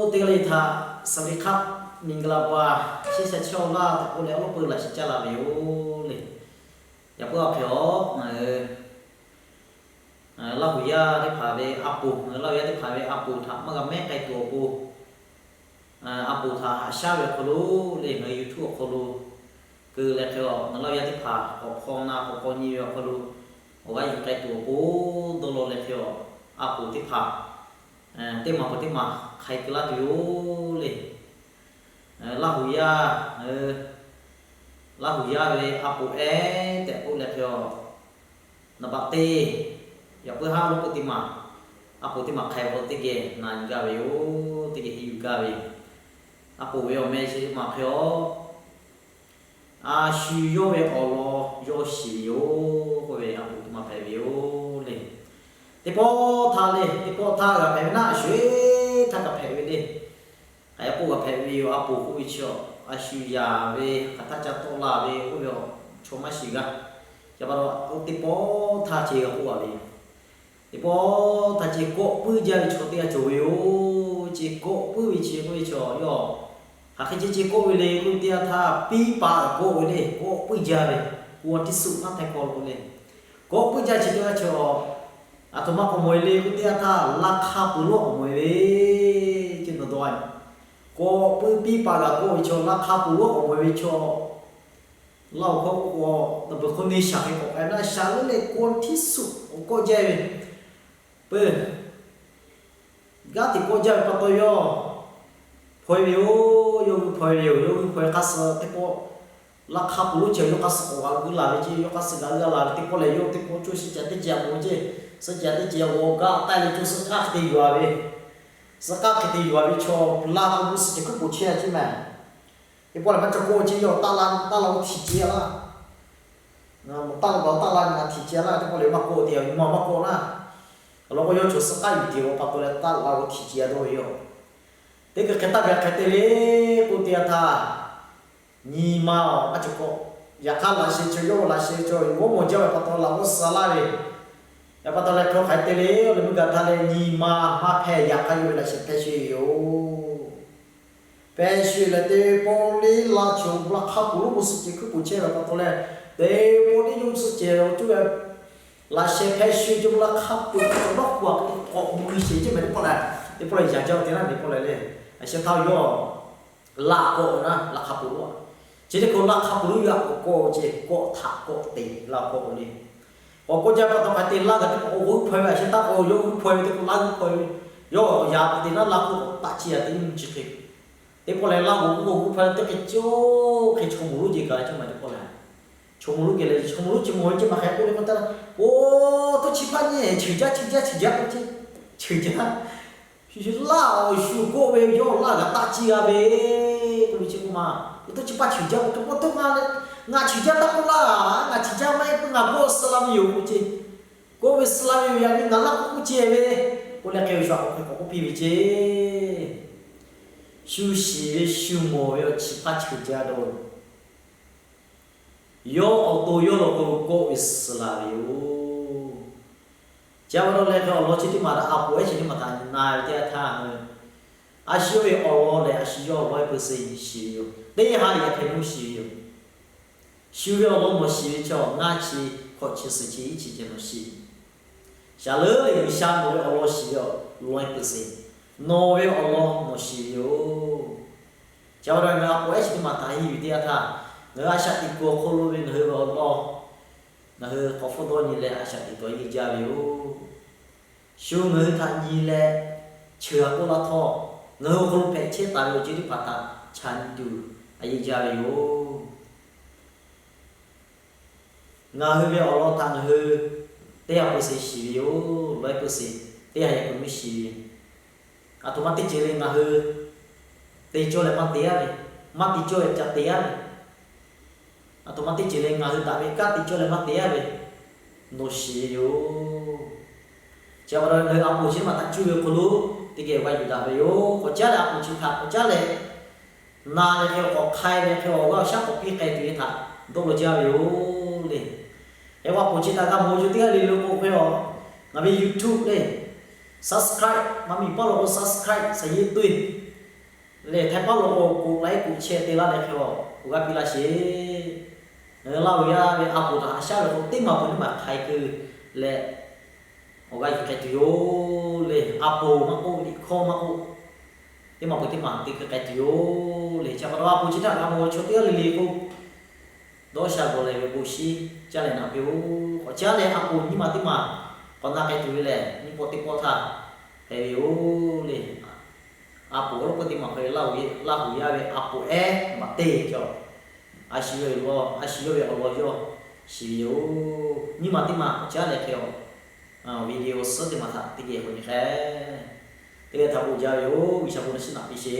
Teˇ g'aˇ le htaꞈ สวัสดีครับ မင်္ဂလာပါ shehˇ sha chehˇ-aw laˇ tehꞈ k'oˆ leh awˉ lawˉ peuˇ laꞈ shiˍ caˇ la ve yoˬ le. Yaꞈ puiˉ awˬ hk'e a, ngaˬ hui Laˇ huˍ yaˇ teˇ hpaˍ ve a poˍ, ngaˬ hui Laˇ huˍ yaˇ teˇ hpaˍ ve a poˍ htaꞈ maˇ g'a mehˉ k'ai tuˬ awˬ pon, a poˍ htaꞈ haꞈ shaˉ ve awˬ hk'aw lo le, ngaˬ hui YouTube awˬ hk'aw lo keu leh hk'e a, ngaˬ hui Laˇ huˍ yaˇ teˇ hpaˍ k'awꞈ hk'aw na k'awꞈ k'aw nyi ve awˬ hk'aw lo awˬ g'aˇ yuˬ k'ai tuˬ awˬ pon dawˇ law leh hk'e a, a poˍ teˇ hpaˍ teˇ maˬ peuˬ teˇ maˬ hk'ai keu laˇ tuˬ yoˬ le. Laˇ huˍ yaˇ, Laˇ huˍ yaˇ ve a poˍ ehˉ tehꞈ k'oˆ leh hk'e a, naˍ baꞈ teˇ, yaꞈ puiˉ haˉ lawˉ k'oˆ teˇ maˬ, a poˍ teˇ maˬ hk'ai k'o teˇ geh na yuˬ gaˇ ve yoˬ, teˇ geh henˇ yuˬ gaˇ ve yoˬ. A poˍ ve awˬ meh chi teˇ maˬ hk'e a, a shu yawˇ ve awˬ lawn yawˇ shiˍ ve yoˬ k'oˆ ve a poˍ teˇ maˬ hpehꞈ ve yoˬ le. Teˇ pawˆ htaˇ le, teˇ pawˆ htaˇ g'a hpehꞈ ve naˆ, a shu-eˬ htaˇ g'a hpehꞈ ve le. Hk'aˬ hk'e k'oˆ g'a hpehꞈ ve yoˬ, a poˍ k'oˆ ve chi a, a shu yaˍ ve hk'aˬ htaˇ ca tawˆ la ve k'oˆ ve a, chaw maˇ shiˍ g'a. Yaꞈ pa taw teˇ pawˆ htaˇ ceh g'a k'oˆ a ve yoˬ. Teˇ pawˆ htaˇ ceh kawˆ puiˉ jaˇ ve chaw teˇ g'aˇ cawˬ ve yoˬ. Ceh kawˆ puiˉ ve chi k'oˆ ve chaw yawˇ hk'aˬ hk'e ceh ceh kawˆ ve le k'oˆ ve teˇ yanˇ htaˇ, piˇ paˍ g'a kawˆ ve le, kawˆ puiˉ jaˇ ve, กวนที่สุด maˇ hpehꞈ k'aw lo le. Kawˆ puiˉ jaˇ chi teˇ g'aˇ chaw, aˬ htoꞈ ma k'awꞈ mawˬ e le k'oˆ ve teˇ yanˇ htaˇ, laˇ hk'aˇ pui lonˉ k'awꞈ mawˬ e ve ceh nawˬ dawˇ a. Kawˆ puiˉ piˇ paˍ g'a kawˆ ve chaw, laˇ hk'aˇ pui lonˉ k'awꞈ mawˬ e ve chaw, Laˇ huˍ hkawˇ k'o, nawˬ beuˬ hk'o neˇ shaˍ hk'e k'awꞈ k'ai naˆ, shaˍ leuˉ leh กวนที่สุด kawˆ jaˇ ve, peuˬ, g'aˇ hteꞈ kawˆ jaˇ ve pa taw yawˇ hpaw e ve yoˬ. Yawˇ g'uiˇ hpaw e ve yoˬ. Yawˇ g'uiˇ hpaw e hk'aˇ suh teˇ pawˆ laˇ hk'aˇ pui lonˉ ceh yawˇ hk'aˇ suh k'awꞈ g'a g'uiˇ la ve ceh, yawˇ hk'aˇ suh g'a g'uiˇ la ve teˇ pawˆ lehˬ, yawˇ teˇ pawˆ cawˇ shiˍ ca teˇ ceh a mawˬ ve ceh, suh ca teˇ ceh a g'aw gaˇ taˆ leh cawˇ suh hk'aˇ hk'e te yuˬ a ve, suh hk'aˇ hk'e te yuˬ a ve chaw, laˇ k'o g'uˇ suhˍ ceh hkuiˉ poˍ chehˇ a ceˇ mehˍ. Teˇ pawˆ lehˬ maˇ cawˇ kawˆ ceˇ, yawˇ taˆ la taˆ la k'o htiꞈ ce a laˇ. Taˆ la k'o taˆ la ngaˬ htiꞈ ce a laˇ. Teˇ pawˆ lehˬ maˇ kawˆ te, maˇ maˇ kawˆ laˇ. Awˬ lawn k'o yawˇ chaw suh k'aˉ yuˬ te a pa taw leh taˆ la k'o htiꞈ ce a dawˇ ve yoˬ. Teˇ hkui hk'e taˇ g'a hk'e te le k'oˆ teˇ yanˇ htaˇ, nyi ma awˬ maˇ cawˬ kawˆ. Yaꞈ hk'aˇ laꞈ sheh chaw, yawˇ laꞈ sheh chaw g'awˇ mawˬ jaˇ ve pa taw laꞈ g'awˇ suh laˇ ve, yaꞈ pa taw leh hk'e hk'aˬ hk'e te le, awˬ leh meuˇ gaˬ htaˇ leh nyi ma maˇ hpehˇ. Yaꞈ hk'aˇ yawˇ ve laꞈ sheh hpehˇ shehˍ ve yoˬ. Hpehˇ shehˍ leh teˇ pawˆ le laˇ chaw laˇ hk'aˇ pui lonˉ g'uˇ suhˍ ceh hkuiˉ poˍ chehˇ ve pa taw leh, teˇ pawˆ le yawˇ g'uˇ suhˍ ceh awˬ cawˇ ve laꞈ sheh hpehˇ shehˍ ve laˇ hk'aˇ pui lonˉ k'awꞈ k'awꞈ mui shehˍ ceˇ mehˍ. Teˇ pawˆ lehˬ, teˇ pawˆ lehˬ yaꞈ jaˇ te naˆ, teˇ pawˆ lehˬ le, laꞈ sheh htaˇ yawˇ laꞈ k'awꞈ ve naˆ, laˇ hk'aˇ pui lonˉ a. Chi teˇ hkui laˇ hk'aˇ pui lonˉ yaꞈ k'awꞈ kawˆ ve ceˇ, kawˆ htaꞈ kawˆ te laˇ kawˆ le. K'awꞈ kawˆ jaˇ pa taw hk'aˬ hk'e te laˇ gaˬ teˇ pawˆ k'awꞈ g'uˇ hpaw ve, laꞈ sheh htaˇ k'awꞈ yawˇ g'uˇ hpaw ve teˇ hkui laˇ g'uˇ hpaw ve, yawˇ yaꞈ te naˆ laˇ hk'aˇ k'awꞈ taˆ ce a teˇ nyi chi hk'e. Teˇ pawˆ lehˬ laˇ g'uˇ k'o g'uˇ hpaw teˇ hkui cawˇ hk'e chaw mawˬ lonˉ ce gaˬ ceˇ mehˍ. Teˇ pawˆ lehˬ chaw mawˬ lonˉ geh lehˬ, chaw mawˬ lonˉ chi mawˬ ve ceˇ maˇ hk'e k'oˆ le k'o taˇ, oˇ, tawˇ chi hpaˇ nyi cheuˬ jaˇ cheuˬ jaˇ cheuˬ jaˇ k'oˆ ce, cheuˬ jaˇ. Laˇ awˬ shu kawˆ ve yawˇ laˇ g'a taˆ ce g'a ve k'oˆ ve chi k'o ma, oˇ tawˇ chi hpaˇ cheuˬ jaˇ k'oˆ, tawˇ ngaˬ cheuˬ jaˇ taˇ k'oˆ laˇ, ngaˬ cheuˬ jaˇ maˇ heˆ k'o ngaˬ kawˆ suh la ve yoˬ k'oˆ ce. Kawˆ ve suh la ve yoˬ, yaꞈ nyi ngaˬ laˇ k'oˆ k'oˆ ce ve k'oˆ leh hk'e shu a k'awꞈ hk'e k'awꞈ k'oˆ piˇ ve ceˇ. Shu shiˍ ve shu mawˬ ve awˬ chi hpaˇ cheuˬ jaˇ dawˇ ve Yawˇ awˬ to yawˇ law k'o kawˆ ve suh la ve yoˬ. Chi pa taw leh hk'e awˬ lawn chi teˇ maˬ htaꞈ a poˍ ehˉ chi teˇ maˬ htaꞈ na ve teˇ yanˇ htaˇ, a shu ve awˬ lawn lehˬ a shu yawˇ lawˉ peuˬ sheˍ shiˍ ve yoˬ. Teˇ ha yaꞈ hk'e nuˇ shiˍ ve yoˬ. Shu ve awˬ lawn nawˬ shiˍ ve chaw ngaˇ chi, hkawꞈ chi, suhˍ chi, iˉ chi ceh nawˬ shiˍ. Shaˍ leuˉ leh G'uiˬsha nawˬ ve awˬ lawn shiˍ ve lawˉ peuˬ sheˍ. Nawˬ ve awˬ lawn nawˬ shiˍ ve yoˬ. Chi pa taw ngaˬ hui a poˍ ehˉ chi teˇ maˬ htaꞈ henˇ yuˬ teˇ yanˇ htaˇ, ngaˬ hui a shaꞈ teꞈ kuiˬ awˬ hk'aw lo ve ngaˬ hui ve awˬ lawn, ngaˬ hui k'awꞈ hpfuhˇ dawˇ nyi leh a shaꞈ teꞈ tuˬ a yeˇ jaˇ ve yoˬ. Shu ngaˬ hui htaꞈ nyi leh cheuˬ a k'oˆ laˇ htawˇ, ngaˬ hui awˬ hk'aw lo hpehꞈ chehˇ taˍ ve awˬ ceuˬ teˇ hpaˍ htaꞈ chaꞈ nyi tuˬ a yeˇ jaˇ ve yoˬ. Ngaˬ hui ve awˬ lawn htaꞈ ngaˬ hui teˇ ha peuˬ sheˍ shiˍ ve yoˬ. Lawˉ peuˬ sheˍ, teˇ ha yaꞈ k'aw nuˇ shiˍ ve. Aˬ htoꞈ ma teˇ ceuˬ le ngaˬ hui te cawˇ leh maˇ te yaˇ ve, maˇ te cawˇ leh ca te yaˇ ve, aˬ htoꞈ ma teˇ ceuˬ le ngaˬ hui daꞈ ve kanˉ te cawˇ leh maˇ te yaˇ ve, nawˬ shiˍ ve yoˬ. Chi pa taw ngaˬ hui a poˍ chi teˇ maˬ htaꞈ cuˇ ve awˬ hk'aw lo teˇ geh g'a yuˬ daꞈ ve yoˬ. K'awꞈ caˉ leh a poˍ chi htaꞈ k'awꞈ caˉ leh na leh hk'e k'awꞈ hk'ai leh hk'e awˬ g'aˇ awˬ shaˉ k'awꞈ piˇ k'ai tuˬ ve htaꞈ dawˇ law jaˇ ve yoˬ le. Hk'e a poˍ chi htaꞈ g'a mawˬ ve chaw teˇ g'aˇ le le k'o hk'e a, ngaˬ ve YouTube le subscribe maˇ miˬ paˇ law k'o subscribe saˍ yeˇ tuˬ Lehˬ, htaiˍ paˉ lo k'o, k'oꞈ laiˉ k'oꞈ chehˇ te laˇ leh hk'e awˬ g'aˇ piˇ laˇ sheˍ. Laˇ huˍ yaˇ ve a poˍ htaꞈ haꞈ shaˉ ve k'o, teˇ maˬ peuˬ teˇ maˬ htaiˍ kuiˬ leh awˬ g'aˇ yuˬ k'ai tuˬ yoˬ le. A poˍ maˇ k'oˆ, liꞈ hkawˇ maˇ k'oˆ, teˇ maˬ peuˬ teˇ maˬ te kuiˬ k'ai tuˬ yoˬ le. Chi pa taw a poˍ chi htaꞈ g'a mawˬ ve chaw teˇ g'aˇ le le k'o, dawˇ sha gawˬ lehˬ ve bon shinˉ caˇ leh naꞈ piˇ-oˬ. K'awꞈ caˇ leh a poˍ nyiˇ maˬ teˇ maˬ k'awꞈ na k'ai tuˬ ve lehˬ, nyiˇ pawˆ teˇ pawˆ htaˇ hpehꞈ ve yoˬ le. A poˍ awˉ lawˉ peuˬ teˇ maˬ hk'aw ve Laˇ huˍ yaˇ ve a poˍ ehˉ maꞈ teˇ cawˬ, a shu yawˇ ve awˬ lawn yawˇ shiˍ ve yoˬ. Nyiˇ maˬ teˇ maˬ k'awꞈ caˇ leh hk'e awˬ video suhˉ teˇ maˬ htaꞈ teˇ geh k'oꞈ nyi hk'e, teˇ geh htaꞈ bon jaˇ ve yoˬ. G'uiˬsha bon naꞈ shiˉ naꞈ piˇ sheˍ.